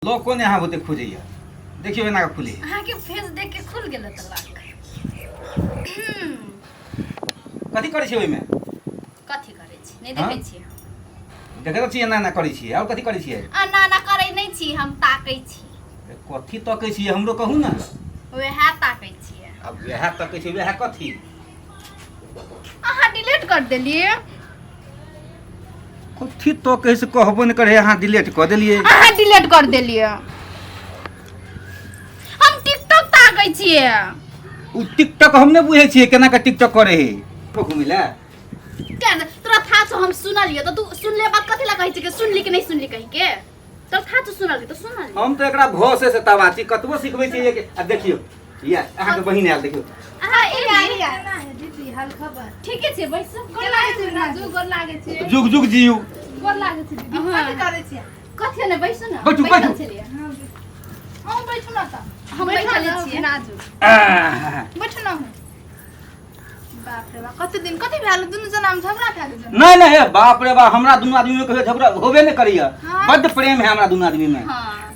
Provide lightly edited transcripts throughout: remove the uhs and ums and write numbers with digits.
लोक कोन यहाँ होते खुजैया देखियौ एना कऽ खुले अहाँके फेस देख के खुल गेल तऽ लॉक। कथी करै छियै ओहिमे? कथी करै छी नहि देखै छियै? देखै तऽ छियै एना एना करै छियै, आओर कथी करै छियै? एना एना करै नहि छी, हम ताकै छी। कथी तकै छियै हमरो कहू ने। वएह ताकै छियै। आब वएह तकै छियै, वएह कथी? अहाँ डिलीट कर देलियै। कथी तकै से कहबो नहि करे, अहाँ डिलीट कऽ देलियै। अहाँ डिलीट कर देलियै। हम टिकटॉक ताकै छियै। ओ टिकटॉक हम नहि बुझै छियै केना कऽ टिकटॉक करै है। घुमै लए क्या ने तोरा था छौ हम सुनलियै तऽ तू सुनले बात कथी ला कहै छै कि सुनली कि नहि सुनली कहि के? तोरा था छौ सुनली तऽ सुनली। हम तऽ एकरा भोसे से तबाची कतबो सिखबै छियै कि आ देखियौ या अहाँके बहिन आयल देखियौ। अहाँ एली? केना है दीदी, हाल खबर? ठीके छै, बैसू। गोर लागै छै राजू, गोर लागै छै। जुग जुग जियू। गोर लागै छै दीदी। हाँ। कथी करै छियै? कथी ने, बैसू ने। बैठू, बैठल बैठू। छलियै। हाँ, अहूँ बैठू ने तऽ। हम बैठू बैठल ने, छियै। राजू। आह, बैठू ने अहूँ। बाप रे बाप, कते दिन कथी भेल? दुनू जना में झगड़ा भए गेल? नहीं नहीं, हे बाप रे बाप, हमरा दुनू आदमी में कहियो झगड़ा होबे नहीं करैया। हाँ। बड्ड प्रेम है हमरा दुनू आदमी में। हाँ,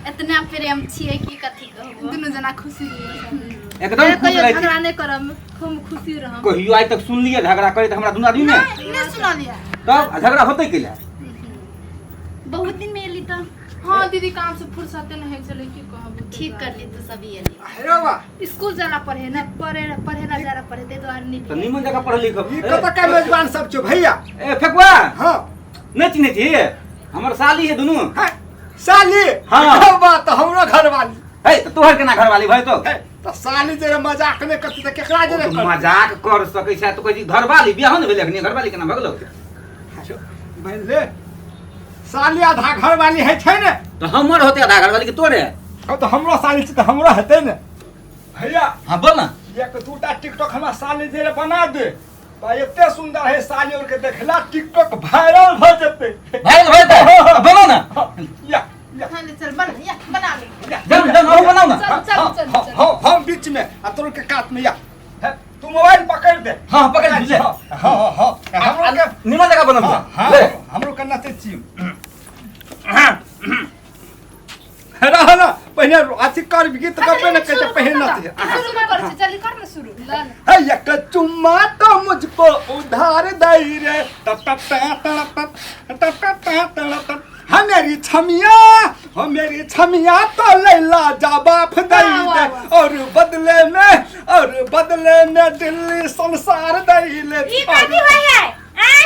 इतना प्रेम छियै कि कथी कहबो। दुनू जना खुशी रहियै। एकदम खुश कहियो रहै छी। झगड़ा नहि करब, खूब खुशी रहब। कहियो आइ तक सुनलियै झगड़ा करे तऽ हमरा दुनू आदमी में? नहि, नहि सुनलियै। तब आ झगड़ा होतै कैला? बहुत दिन में एली तऽ। हाँ दीदी, काम से फुर्सते नहीं होइ छलै, की कहब। ठीक करली तू सब एली। हेरो बा स्कूल जाला पढ़े ना, पढ़े पढ़े ला जाला पढ़े, ताहि दुआरे नहि। तऽ निमन जगह पढ़ल लिखल। ई कतऽ के मेजबान सब छौ भैया? ए फेकुआ। हाँ। नहि चिन्है छी? हमर साली है दुनू। है, साली? हाँ। हाँ बात तऽ हमरो घरवाली। है तऽ तोहर केना घरवाली भए तो? है, तऽ साली जे मजाक नहि करतै तऽ केकरा जे तू मजाक कर सकै छै तऽ कहै छी घरवाली, बियाहो नहि भेलै अखनी, घरवाली केना भऽ गेलौ? मानि ले साली आधा घरवाली होइ छै ने। तऽ हमर होतै आधा घरवाली के तोरे? हँ तऽ हमरो साली छै तऽ हमरो हेतै ने भैया। हाँ बोल ना। एक दूटा टिकटॉक हमरा साली जे बना दे तऽ एते सुंदर है साली और के देखला टिकटॉक वायरल भऽ जेतै। भाई भाई तऽ बोलो ना। हाँ, या या। हाँ ले चल, बना या बना ले। या। जन जन अहूँ बनाउ ना। चल चल चल हाँ, चल। हाँ, हम बीच में आ तोर के कात में। या है, तू मोबाइल पकड़ दे। हाँ पकड़ ले। हाँ हाँ हाँ, हमरो के निमन जगह बनाउ। हाँ हाँ। ले। हमरो के नचै छी रह ना, पहिने अथी कर, गीत गबे ने कहै छै, पहिने नचै। शुरू कर छै, जल्दी कर ने शुरू। ल ने। है एक चुम्मा तो मुझको उधार दई रे टप टप टा टा टप टप टप टा टा टप। हाँ मेरी छमिया, हो मेरी छमिया तो लैला जा बाप दई वाह, दे वाह। और बदले में, और बदले में दिल्ली संसार दई ले। ई कथी होय है? आय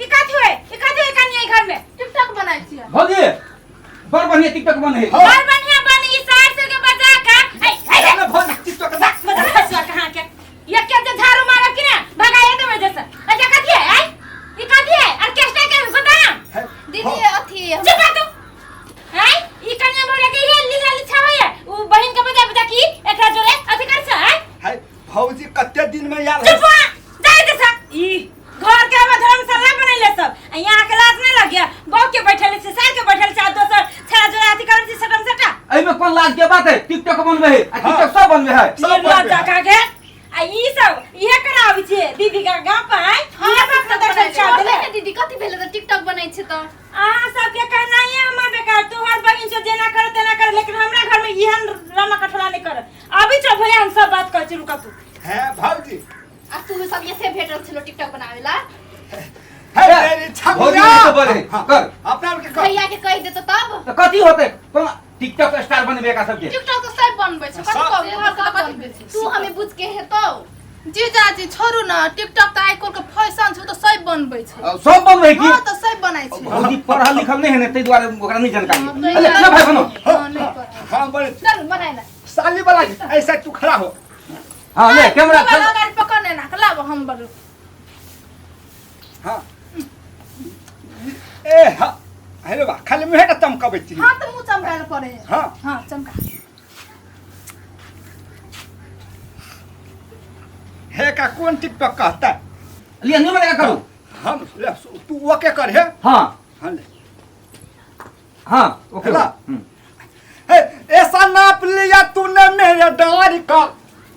ई कथी होय, ई कथी होय कनिया घर में? टिकटॉक बनाइ छियै। भौजी, बड़ बढ़िया टिकटॉक बन है। हाँ। बड़ बढ़िया बन ई सार से के बजा के ऐ ऐ ना भौजी टिकटॉक ना। बजा हसुआ कहाँ के ये के जे झाड़ू मारब कि ना भगाए देबै जैसे। अच्छा कथी है? आय ई कथी है? ऑर्केस्ट्रा के गोदाम। है, दीदी हाँ। अथी चुप रह तू। आय ई कनिया भौरा के ये लीला लिछा होय है, उ बहिन के बजा बजा की एकरा जोरे अथी कर छ। आय है भौजी कते दिन में आयल है। चुप रह जाय दे सा। ई घर के अब धर्मशाला बनैले सब आ यहाँ के लाज नहीं लगे? बहू के बैठल छै, सार के बैठल छै आ दोसर छेड़ा जोड़ा अथी करै छै सटम सटा। एहिमे कोन लाज के बात है? टिकटॉक बनबै है आ टिकटॉक सब बनबै है। सब बनबै निर्लज्ज है। का के आ ई सब इहे कराबै छै दीदी के गांव पर। आय इहे सब के दर्शन कर देले। ने दीदी, कथी भेलै तऽ टिकटॉक बनाइ छै तऽ? अहाँ सबके कहना है हमर बेकार, तोहर बहिन से जेना कर तेना कर, लेकिन हमरा घर में एहन रमा कठोरा नहीं कर। अभी चल भैया, हम सब बात कर छी, रुका तू। है भौजी। आ तू सब एथे भेटल छलो टिकटॉक बनावेला? है मेरी भौजी छमिया। नहीं बोले हाँ, कर। अपना के कर। भैया के कहि देतो तब तऽ कथी होतै? कोन टिकटॉक स्टार बनबै एकरा सबके? टिकटॉक तऽ सब बनबै छै, कथी सब- कहू तोहर के तऽ कथी बनबै छै? तू हमें बुझ के हेतौ। जीजाजी छोड़ू ने, टिकटॉक तऽ आइ काल्हि के फैशन छै, ओ तऽ सब बनबै छै। सब बनबै की? हाँ तऽ सब बनाइ छै। भौजी पढ़ल लिखल नहीं है ने, ताहि दुआरे ओकरा नहीं जानकारी। हाँ, ताहि अरे दुआरे- ना भाई बनो। हाँ, नहीं पढ़ल। हाँ बड़े। चल बनाइ ले। साली वाला ऐसा तू खड़ा हो। हाँ ले कैमरा। मोबाइल अगाडि पकड़ने ना लाब हम बरू। हाँ ए हाँ हेलो बा, खाली मुँहे के चमकबै छी। हाँ तऽ मुँह चमकाए लए पड़े है। हाँ। हाँ चमका। हे का कौन टिकटॉक कहता है? लिया नहीं बनेगा करू। हम ले, तू ओके कर हे। हाँ। हाँ ले। हाँ ओके। हेला। हम्म। हे, ऐसा नाप लिया तूने मेरे डार का,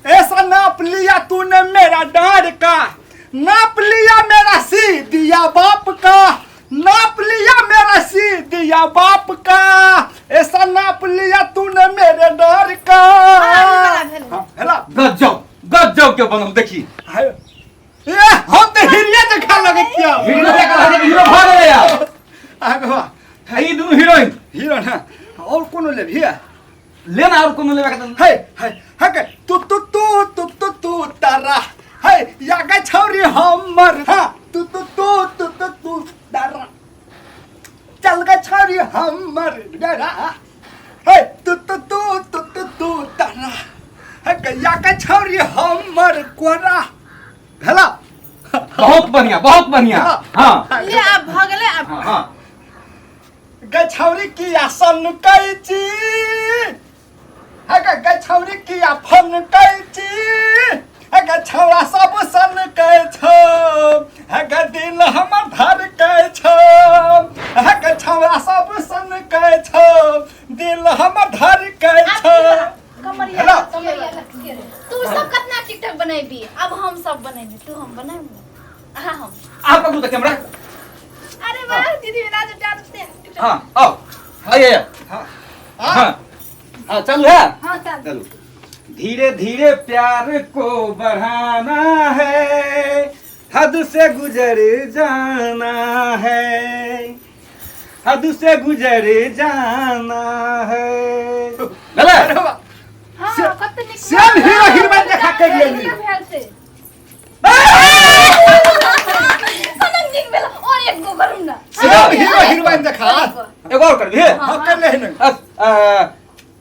ऐसा नाप लिया तूने मेरा डार का, नाप लिया मेरा सी दिया बाप का, नाप लिया मेरा सी दिया बाप का, ऐसा देखी हाय। ए हम तऽ हिरिया देखा लगै छियौ। हीरो देखा लगे हीरो भऽ गेलै यार। आगे बा। ई दुनू हीरोइन। हीरो ना और कोनो लेबही? ले ना और कोनो लेबे के त हे हे हे के तू तू तू तू तू तू तारा हे या के छौरी हमर हाँ तू तू तू तू तू तू तारा चल के छौरी हमर डरा हे तू तू तू तू तू तू तारा हे के या के छौरी हमर कोरा भेला। बहुत बढ़िया बहुत बढ़िया। हाँ ले आब भऽ गेलै आब। हाँ हाँ गछौरी की आसन कैची हे गछौरी की आफन कैची हे गछौरा सब सन कै छौ हे ग दिल हमर धर कै छौ हे गछौरा सब सन कै छौ दिल हमर धर कै छौ। कमरिया हेलो। कमरिया। तू सब कतना टिकटॉक बनेबी, अब हम सब बनेबी, तू हम बनाबी, हाँ हम। आप पकड़ू त कैमरा। अरे वाह दीदी बिना जो डांस दे। हाँ आओ आइए। हाँ हाँ हाँ चालू है। हां चल। चलो धीरे धीरे प्यार को बढ़ाना है, हद से गुजर जाना है, हद से गुजर जाना है। लले अरे वाह। हां कते नीक। सेम हीरो हीरोइन देखा कर लेली। भेल से सनक नीक भेल और एक गो करू ना। सेम हीरो हीरोइन देखा। एगो और करबी। हाँ कर ले न।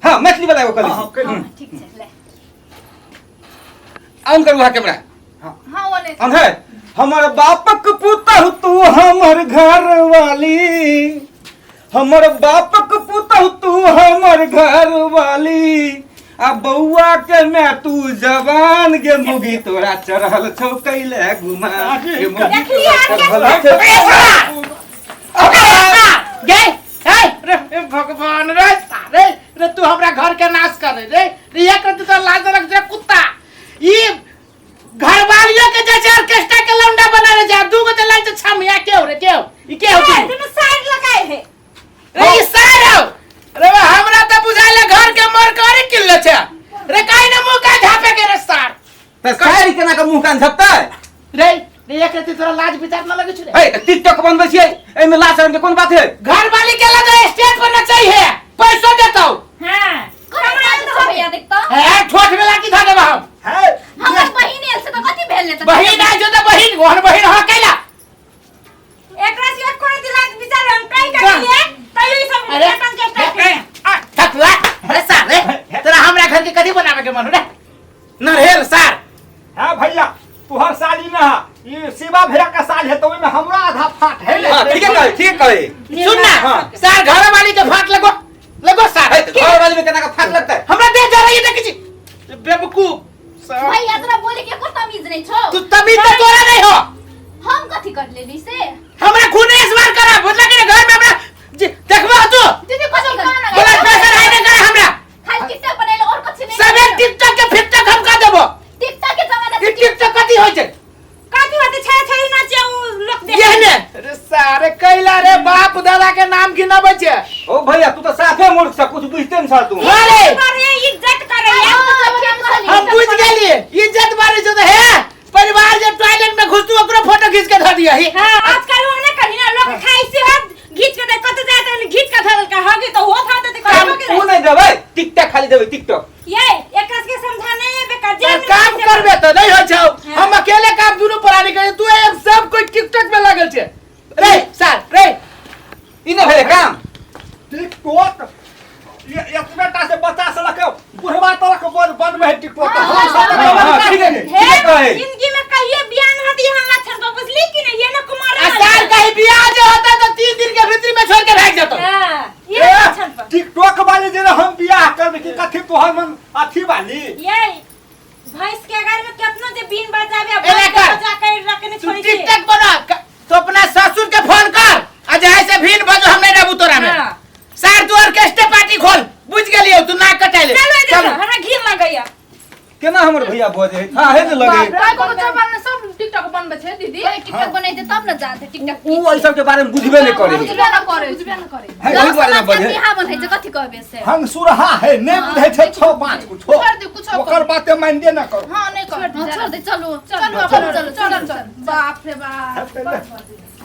हाँ मैथिली वाला एगो कर हाँ कर ले। ठीक छै ले। ऑन करू कैमरा। हां ओने ऑन है। हमर बापक पुतहु तू हमर घर वाली, हमर बापक पुतहु तू हमर घर वाली, आ बौआ के मैं तू जवान गे मुगी तोरा चढ़ल छौ कैले घुमा गे मुगी तोरा चढ़ल छौ। गे ए रे ए भगवान रे सारे रे तू हमरा घर के नाश कर रे रे ये कर तू तो लाज रख दे कुत्ता। ई घरवालियों के जैसे ऑर्केस्ट्रा के लौंडा बना रे जा दू गो ते लाइन से छमिया के हो रे के हो ई के हो तू दुनू साइड लगाए है रे ई साइड हो रे बा हमरा त बुझाइले घर के मर करे किल्ले छे रे काई ना मुंह का झापे के रे सार। त सारी केना के मुंह कान झपतै रे रे एक रति तोरा लाज विचार न लगे छु रे। ए त टिकटॉक बनबै छियै एमे लाज शरम के कोन बात है? घरवाली के लगे स्टेज पर नचै है पैसो देतौ। हां हमरा तो भैया देखता ए ठोठ में लाठी धऽ देबा हम। है हमर बहिन आयल छै त कथी भेल ने त बहिन आइ जो त बहिन ओहन बहिन हो कैला एकरा से एक कोई दिला विचार हम कहीं कर लिए तैयो ई सब अरे नाटक के स्टार्ट ए, आ, थकला अरे सार रे तोरा हमरा घर के कथी बनावे के मन रे नरहेल सार। हाँ भैया तुहर साली ना ये शिवा भैया का साल है तो ओइमे हमरा आधा फाट है ले। हां ठीक है ठीक है। सुन ना हाँ। सार घर वाली के फाट लगो लगो सार। ए, त घर वाली में केना के फाट लगतै? हमरा दे जा रही है देखी छी बेवकूफ सार। भैया तोरा बोले के एको तमीज नहीं छौ। तू तमीज तो तोरा नहीं हो। हम कथी कर लेली से? हमरा खून इस बार करा बुझला कि घर में हमरा देखबो तू दीदी कथी कर बोला पैसा नहीं दे करा हमरा। खाली टिकटॉक बनैले और कथी नहीं। सबे टिकटॉक के फिकटॉक हम का देबो। टिकटॉक के जमाना ई टिकटॉक कथी होय छै? कथी होते छे छे नाचे उ लोग देख ये ने अरे सारे कैला रे बाप दादा के नाम गिनाबै छै। ओ भैया तू त साफे मूर्ख छ कुछ बुझते न छ तू। अरे अरे इज्जत करे हम बुझ गेलिए इज्जत बारे जो तो है परिवार जब टॉयलेट में घुसतू ओकरो फोटो खींच के धर दिया ही। हां आजकल वो ना कहीं ना लोग खाई से हाथ घीच के दे कत जाए त घीच के धरल का हगे तो हो था त काम करे उ नहीं देबै टिकटॉक खाली देबै टिकटॉक। ये एकरा के समझा नहीं बेकार जे काम करबे तो नहीं होय छौ हम अकेले काम दुनू प्राणी करे तू एम सब कोई टिकटॉक में लागल छै रे सर रे। ई नै भेलै काम। टिकटॉक ये एतबे टा से बच्चा से लके बुढ़वा तलक बन बनबै है टिकटॉक। हम सब हाँ, हाँ, ठीक है ठीक है कहे। जिंदगी में कहिए बियाह न होती हम लक्षण को बुझली कि नहीं ये ना कुमार आ साल कहीं बियाह जे होता तो 3 दिन के भीतर में छोड़ के भाग जातो। हां ये लक्षण पर टिकटॉक वाले जे हम बियाह करबे कि कथी तोहर मन अथी वाली। ये भैंस के घर में केतनो जे बीन बजावे एने भैंस के कर। बजा के रखने तू छोड़ी छे। टिकटॉक बना तो अपना ससुर के फोन कर आ जाए से भीन बजो हम नहीं रहबू तोरा में। हां। सर तू ऑर्केस्ट्रा पार्टी खोल बुझ गेलियो तू नाक कटाइले। चलो इधर हमरा घी लगैया केना हमर भैया बजे है? था है ने लगे। काय कोनो जमाना सब टिकटॉक बनबै। में छै दीदी। कोई टिकटॉक बनैते तब न जानते टिकटॉक। ऊ एहि सबके बारे में बुझबे नहीं करे। बुझबे न करे, बुझबे न करे। है, ओहि दुआरे ने बजे। बियाह बनै छै कथि कहबे से? हम सुरहा है नहीं बुझै छै छौ पाँच कुछो। छोड़ दे, कुछो ओकर बाते मानिए न करो। हां, नहीं करो। हां, छोड़ दे, चलू चलू चलू चलू चलू चलू। बाप रे बाप।